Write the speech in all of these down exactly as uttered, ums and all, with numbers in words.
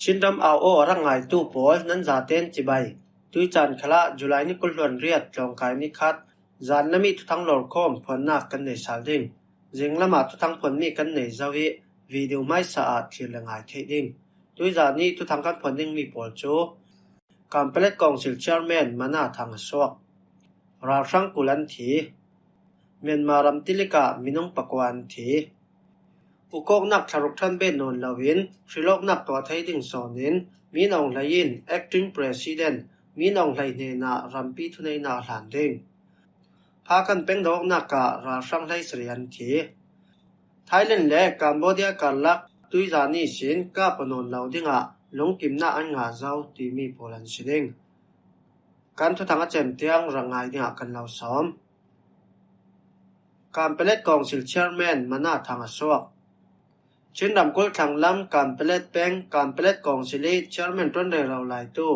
Chinram au aw a rak ngaitu pawl nan zaten cibai. Tuicaan khalah July ni kul hluan riat tlawngkai ni khat zan lami thuthang lawrkhawm phuannak kan nei sal ding. Zinglamah thuthang phuanmi kan nei zo ih video hmaisa ah thlir le ngai theih ding. Tuizan ih thuthang kan phuan dingmi pawl cu Kanpalet Kawngsil Chairman Mana Thang a suak. Ralhrang kul an thi. Myanmar ram tilik ah minung pakua an thi. Ukawknak thlaruk ṭhan bet nawn loin hrilawknak tuah thei ding sawnin Min Aung Hlaing in Acting President Min Aung Hlaing hnenah rampi thuneihnak a hlan ding. Pha kan peng dawknak ah ralhrang hleisarih an thi. Thailand le Cambodia karlak tuizan ihsin kap a nawn lo dingah lungkimnak an ngah zo timi pawl an si ding. Kan thuthang a cem tiang rak ngai dingah kan lo sawm. Kanpalet Kawngsil Chairman Mana Thang a suak. Chin ramkulh thlanglam Kanpalet peng Kanpalet Kawngsil ih Chairman ṭuan rero laitu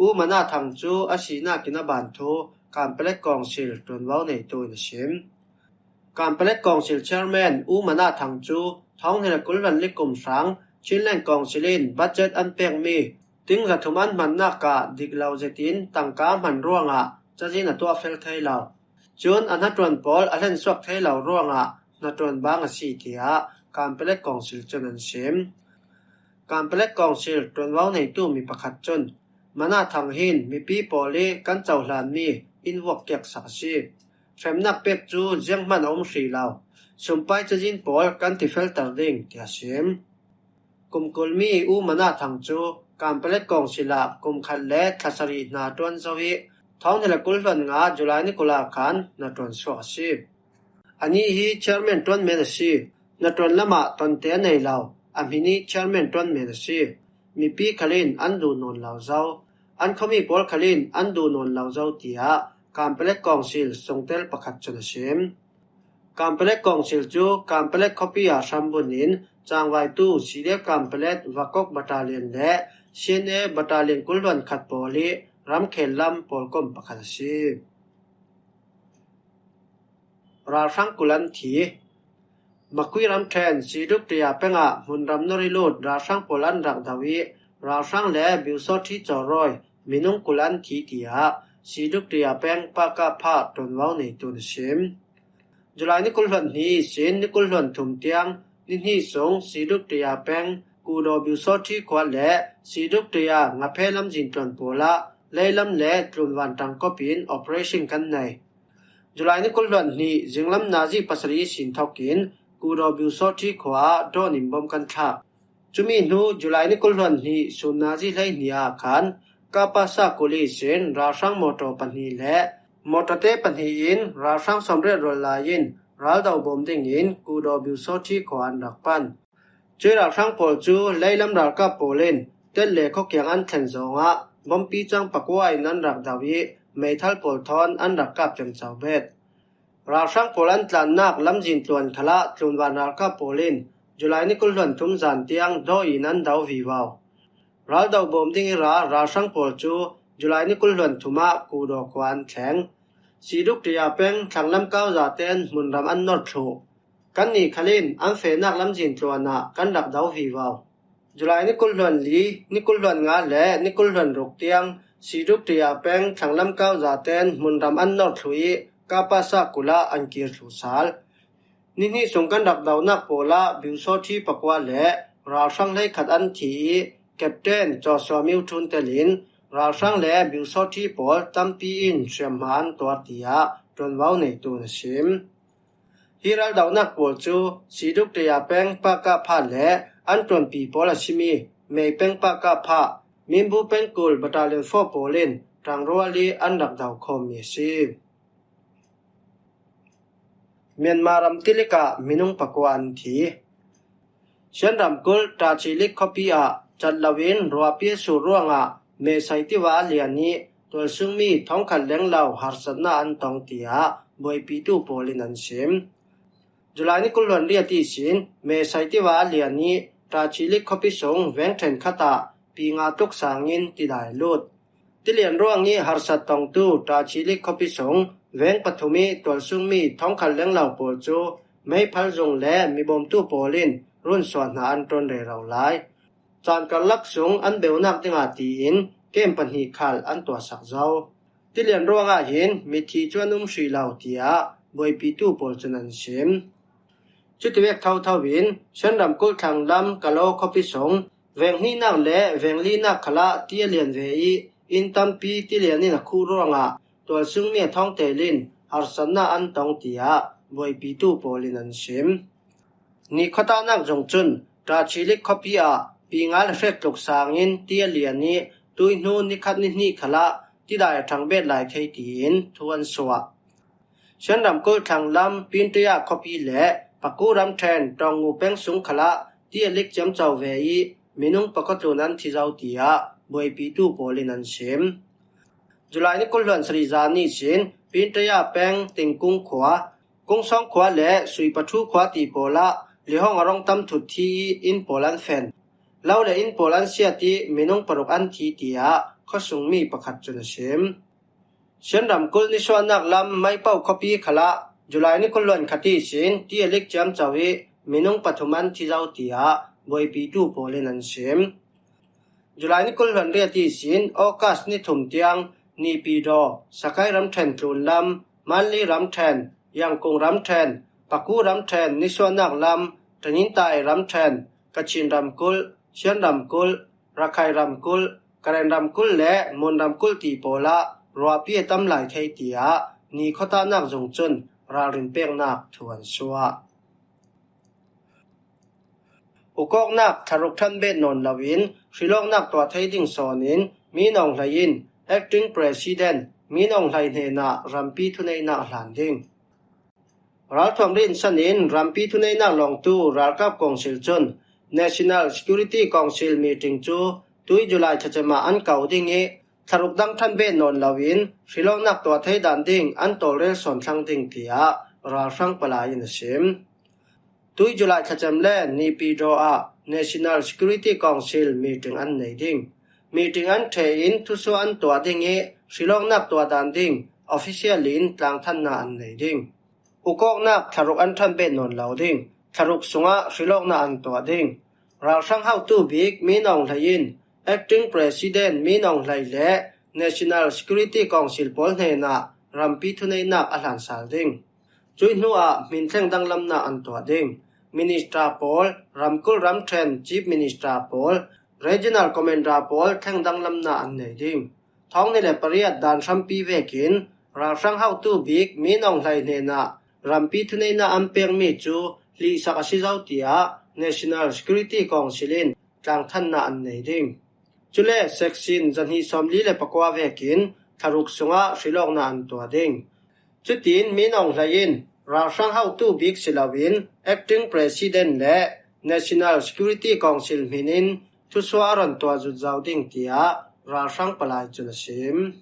U Mana Thang cu a sinak in a ban thu Kanpalet Kawngsil ṭuanvo neitu in a sim. Kanpalet Kawngsil Chairman U Mana Thang cu thawng hnih le kul hluan li kum hrang Chinland Kawngsil in budget an pekmi ting zathum an hmannak ah dik lo zetin tangka hman ruangah cazin a tuah fel thei lo. Cun a hnaṭuan pawl a hlensuak thei lo ruangah hnaṭuan bang a si, tiah Kanpalet Kawngsil cun an sim. Kanpalet Kawngsil ṭuanvo neitu mi pakhat cun Mana Thang hin mipi pawl ih kan cohlanmi in vuak kiaksak a si. Hremnak pek cu zianghman a um hrih lo. Sumpai cazin pawl kan tifelter ding, tiah a sim. Kum kulmi U Mana Thang cu Kanpalet Kawngsil ah kum khat le thla sarih hna ṭuan zo ih thawng hnih le kul hluan nga July ni kul ah khan hnaṭuan suak a si. Anih hi chairman ṭuan men a si. Hnaṭuan lamah tonte a nei lo. A hmin ih chairman ṭuan men a si. Mipi khal in an duh nawn lo zo. An khuami pawl khal in an duh nawn lo zo, tiah Kanpalet Kawngsil sungtel pakhat cun a sim. Kanpalet Kawngsil cu Kanpalet khuapi ah hrambunh in cangvaitu C D F Kanpalet Vakok Battalion le C N A Battalion kul hluan khat pawl ih ramkhel lam pawlkom pakhat a si. Ralhrang kul an thi. Makui ramṭhen Siduktia peng ah hmunram nor ih lut ralhrang pawl an rak do ih ralhrang le biusawṭhi cawrawi minung kul an thi, tiah Siduktia peng Pakapha ṭuanvo neitu in a sim. July ni kul hluan hnih ihsin ni kul hluan thum tiang ni hnih sung Siduktia peng Kudaw biusawṭhi khua le Siduktia ngaphe lamzin tluan pawl ah leilam le tlunvan ṭangkawp in operation kan nei. July ni kul hluan hnih zinglam nazi pasarih ihsin thokin Kudaw biusawṭhi khua ah drone in bom kan thlak. Cumi hnu July ni kul hluan hnih sun nazi hleihnih ah khan Kapasa kul ihsin ralhrang mawṭaw pahnih le mawṭawte pahnih in ralhrang sawmriat rual lai in raldo bawm dingin Kudaw biusawṭhi khua an rak pan. Cuih ralhrang pawl cu leilam ralkap pawl in Tet le khuakiang an thlen zawngah bompi cang pakua in an rak do ih meithal pawl thawn an rak kap ciamco bet. Ralhrang pawl an tlannak lamzin tluan khalah tlunvan ralkap pawl in July ni kul hluan thum zan tiang daw in an do vivo. Raldo bawm ding ih ra ralhrang pawl cu July ni kul hluan thum ah Kudaw khua an thleng. Siduktia peng thlanglam kau zaten hmunram an nor thluh. Kannih khal in an fehnak lamzin tluan ah kan rak do vivo. July ni kul hluan li, ni kul hluan nga le ni kul hluan ruk tiang Siduktia peng thlanglam kau zaten hmunram an nor thluh ih Kapasa kul ah an kir thluh sal. Ni hnih sung kan rak donak pawl ah biusawṭhi pakua le ralhrang hleikhat an thi ih Captain Joshua Myo Tun telin ralhrang le biusawṭhi pawl tampi in hriamhma an tuar, tiah ṭuanvo neitu in a sim. Hi raldonak pawl cu Siduktia peng Pakapha le an ṭuanpi pawl a simi Mei peng Pakapha, Minbu peng kul Battalion four pawl in ṭangrual ih an rak do khawmmi a si. Myanmar ram tilik ah minung pakua an thi. Shan ramkulh Tachilik khuapi ah cat loin ruahpi a sur ruangah May Saitiwa a lian ih tualsungmi thongkhat lenglo harsatnak an tong, tiah buaipitu pawl in an sim. July ni kul hluan riat ihsin May Saitiwa a lian ih Tachilik khuapi sung veng ṭhenkhat ah pi nga tuk sangin tidai a lut. Tilian ruang ih harsat tongtu Tachilik khuapi sung veng pathum ih tualsungmi thongkhat lenglo pawl cu meiphal zung le mibawmtu pawl in runsuah hna an ṭuan rero lai. Caan karlak sung an beunak dingah tiin kem pahnih khal an tuahsak zo. Tilian ruangah hin mithi cu an um hrih lo, tiah buaipitu pawl cun an sim. Cutivek thotho in Shan ramkulh thlanglam Kalo khuapi sung veng hnihnak le veng linak khalah ti a lian ve i inn tampi tilian in a khuh ruangah tualsungmi a thawngtel in harsatnak an tong, tiah buaipitu pawl in an sim. Ni khuatahnak zung cun Tachilik khuapi ah pinga le hrektluk sangin ti a lian i tuihnu nikhat nihnih khalah tidai a ṭhang bet lai thei tiin thu an suah. Shan ramkulh thlanglam Pintaya khuapi le Paku ramṭhen Tawngngu peng sung khalah ti a lik ciamco ve i minung pakua tlun an thi zo, tiah buaipitu pawl in an sim. July ni kul hluan sarih zan ihsin Pintaya peng Tingkung khua, Kungsawng khua le Suipathu khua ti pawl ah lihawng a rong tam thut thi i inn pawl an fen. Lo le inn pawl an siat i minung paruk an thi, tiah khuasungmi pakhat cun a sim. Shan ramkulh nisuahnak lam Maipo khuapi khalah July ni kul hluan khat ihsin ti a lik ciamco i minung pathum an thi zo, tiah buaipitu pawl in an sim. July ni kul hluan riat ihsin August ni thum tiang Naypyidaw, Sagaing ramṭhen tlunlam, Mandalay ramṭhen, Yangon ramṭhen, Paku ramṭhen nisuahnak lam, Tanintharyi ramṭhen, Kachin ramkulh, Shan ramkulh, Rakhine ramkulh, Karen ramkulh le Mon ramkulh ti pawl ah ruahpi a tam lai thei, tiah ni khuatahnak zung cun ralrin peknak thu an suah. Ukawknak thlaruk ṭhan bet nawn loin hrilawknak tuah thei ding sawnin Min Aung Hlaing in acting president Min Aung Hlaing hnenah rampi thuneihnak a hlan ding. Ralthuam rinsan in rampi thuneihnak lawngtu ralkap kawngsil cun National Security Council meeting cu tui July thlacem ah an ko ding i thlaruk dang ṭhan bet nawn loin hrilawknak tuah thei dan ding an tawlrel sawn thlang ding, tiah ralhrang palai in a sim. Tui July thlacem le Naypyidaw ah National Security Council meeting an nei ding. Meeting an ṭhe in thusuah an tuah ding i hrilawknak tuah dan ding official in tlangthannak an nei ding. Ukawknak thlaruk an ṭhan bet nawn lo ding. Thlaruk sungah hrilawknak an tuah ding. Ralhrang hotu bik Min Aung Hlaing in acting president Min Aung Hlaing le National Security Council pawl hnenah rampi thuneihnak a hlan sal ding. Cuih hnuah hmin thleng danglamnak an tuah ding. Minister pawl, ramkulh ramṭhen chief minister pawl, regional commander pawl thleng danglamnak an nei ding. Thawng hnih le pariat dan hrampi vekin ralhrang hotu bik Min Aung Hlaing hnenah rampi thuneihnak an pekmi cu hlihsak a si zo, tiah National Security Council in tlangthannak an nei ding. Cule section zahnih sawmli le pakua vekin thlaruk sungah hrilawknak an tuah ding. Cutin Min Aung Hlaing in ralhrang hotu bik si loin acting president le National Security Council hmin in thusuah a run tuah zut zo ding, tiah ralhrang palai cun a sim.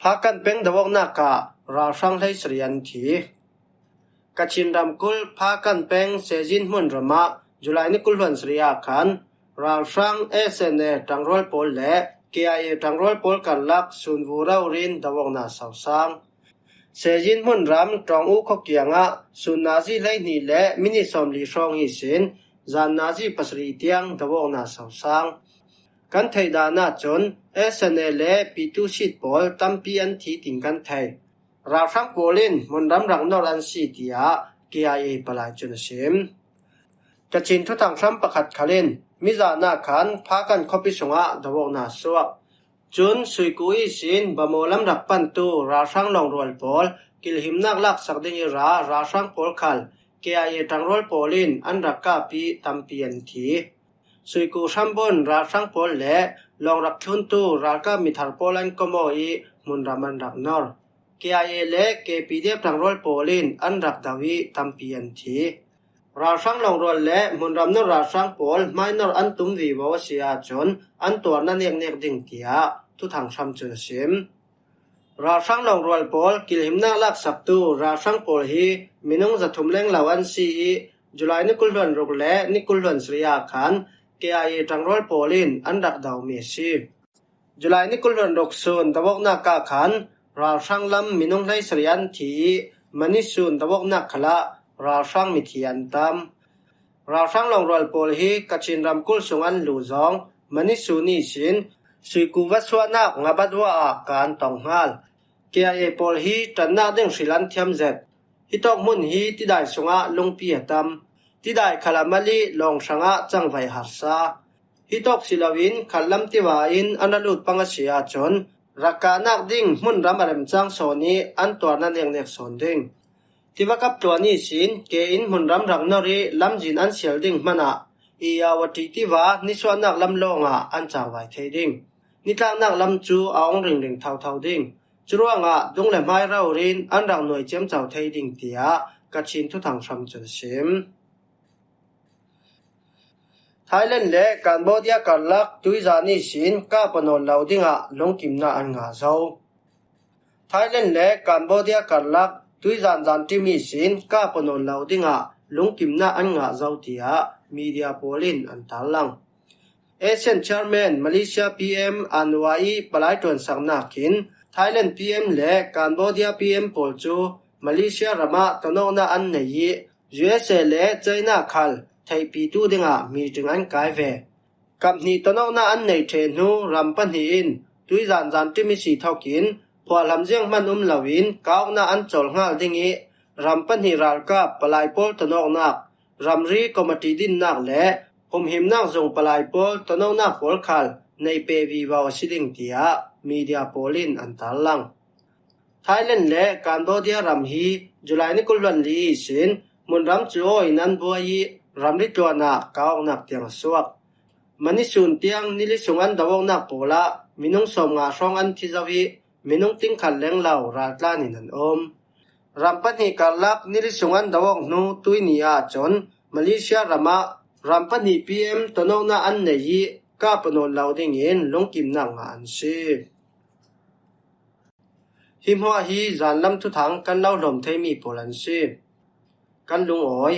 Phakan peng doawknak ah ralhrang hleisarih an thi. Kachin ramkulh Phakan peng Sezin hmunram ah July ni kul hluan sarih ah khan ralhrang S N A ṭangrual pawl le K I A ṭangrual pawl karlak sun vu rori in doawknak sosang. Sezin hmunram Ṭawng U khua kiangah sun nazi hleihnih le minit sawmli hrawng ihsin zan nazi pasarih tiang doawknak sosang. Kan theih dan ahcun S N A le Pyithu Sit pawl tampi an thi, tin kan thei. Ralhrang pawl in hmunram rak nor an si, tiah K I A palai cun a sim. Kachin thuthang hram pakhat khal in mizan ah khan Phakan khuapi sungah doawknak a suak. Cun Suiku ihsin Bamaw lam rak pantu ralhrang lawngrual pawl kilhimnak laksak ding i ra ralhrang pawl khal K I A ṭangrual pawl in an rak kap i tampi an thi. Suiku hrambun ralhrang pawl le lawng rak thluntu ralkap mithar pawl an komaw i hmunram an rak nor. K I A le K P D F ṭangrual pawl in an rak do i tampi an thi. Ralhrang lawngrual le hmunram nor ralhrang pawl hmainor an tum vivo a si ahcun an tuarnak neknek ding, tiah thuthang hram cun a sim. Ralhrang lawngrual pawl kilhimnak laksaktu ralhrang pawl hi minung zathum leng lo an si i July ni kul hluan ruk le ni kul hluan sarih ah khan K I A ṭangrual pawl in an rak domi a si. July ni kul hluan ruk sun doawknak ah khan ralhrang lam minung hleisarih an thi i mani sun doawknak khalah ralhrang mithi an tam. Ralhrang lawngrual pawl hi Kachin ramkulh sung an luh zawng Manisun ihsin suikuva suahnak Ngabadwa ah kan tong nghal. K I A pawl hi ṭannak ding hril an thiam zet. Hitawk hmun hi tidai sungah lungpi a tam. Tidai khal a mal ih lawng hrangah cangvaih harsa. Hitawk si loin khatlam tiva in an ra lut pang a si ahcun rak kahnak ding hmunram a remcang sawn ih an tuarna neknek sawn ding. Tiva kap tluan ihsin ke in hmunram rak nor ih lamzin an sial ding hmanah Iyawati tiva nisuahnak lam lawngah an cangvai thei ding. Nitlaknak lam cu a ong ringring thotho ding. Curuangah dung le hmai rori in an rak nuai ciamco thei ding, tiah Kachin thuthang hram cun a sim. Thailand le Cambodia karlak tuizan ihsin kah pua nawn lo dingah lungkimnak an ngah zo. Thailand le Cambodia karlak tuizan zanṭim ihsin kah pua nawn lo dingah lungkimnak an ngah zo, tiah media pawl in an tarlang. ASEAN Chairman Malaysia P M Anwar ih palai ṭuansaknak in Thailand P M le Cambodia P M pawl cu Malaysia ramah tonawknak an nei ih U S A le China khal theihpitu dingah meeting an kai ve. Kap hnih tonawknak an neih ṭheh hnu ram pahnih in tuizan zanṭim ihsi thokin phuahlam zianghman um loin kah awknak an cawl hngal ding ih ram pahnih ralkap palai pawl tonawknak ramri committee dinnak le humhimnak zung palai pawl tonawknak pawl khal nei pe vivo a si ding, tiah media pawl in an tarlang. Thailand le Cambodia ram hi July ni kul hluan li ihsin hmunram cu aw in an buai ih ramri tluan ah kah awknak tiang a suak. Manisun tiang nili sung an do awknak pawl ah minung sawmnga hrawng an thi zo ih minung tingkhat lenglo raltlan in an um. Ram pahnih karlak nili sung an do awk hnu tuihni ahcun Malaysia ramah ram pahnih P M tonawknak an nei ih kah pua nawn lo dingin lungkimnak ngah an si. Hi hmuah hi zanlam thuthang kan lo hlawm theimi pawl an si. Kan lungawi.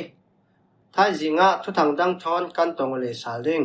Thaizing ah thuthang dang thawn kan tong aw le sal ding.